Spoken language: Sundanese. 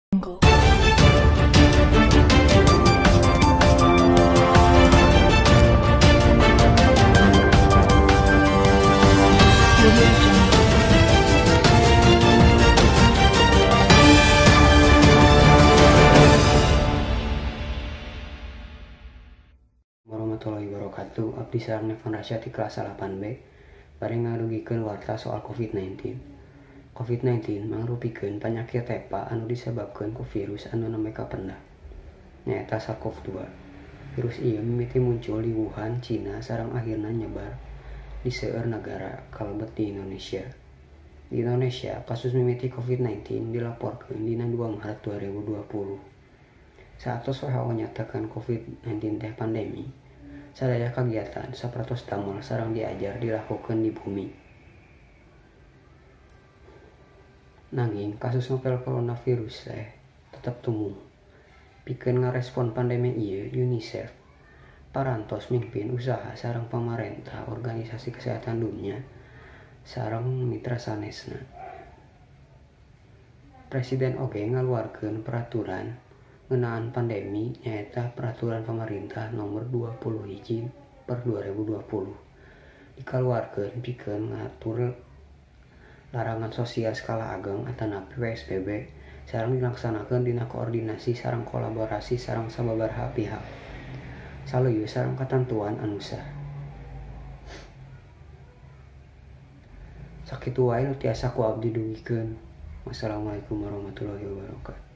Jungle. Audio Jungle. Warahmatullahi wabarakatuh. Abdi sareng Nevan Rasya ti kelas 8B bade ngadugikeun warta soal COVID-19. COVID-19 mangrupikeun panyakit tepa anu disebabkeun ku virus anu nembe kapendak, nyaeta SARS-CoV-2. Virus ieu mimiti muncul di Wuhan, Cina sareng akhirna nyebar di seueur nagara kalebet di Indonesia. Di Indonesia, kasus mimiti COVID-19 dilaporkeun dina 2 Maret 2020. Saatos WHO nyatakeun COVID-19 teh pandemi, sadaya kagiatan sapertos damel sareng diajar dilakukeun di bumi. Nanging kasus novel coronavirus teh tetep tumuh. Pikeun ngarespon pandemi ieu, UNICEF parantos mimpin usaha sareng pamarentah, Organisasi Kesehatan Dunia, sareng mitra sanesna. Presiden oge ngaluarkeun peraturan ngeunaan pandemi nyaeta Peraturan Pemerintah Nomor 21/2020. Dikaluarkeun pikeun ngatur larangan sosial skala ageng atanapi PSBB sareng dilaksanakeun dina koordinasi sareng kolaborasi sareng sababaraha pihak, saluyu sareng katentuan anu sah. Sakitu wae nu tiasa ku abdi dugikeun. Wassalamualaikum warahmatullahi wabarakatuh.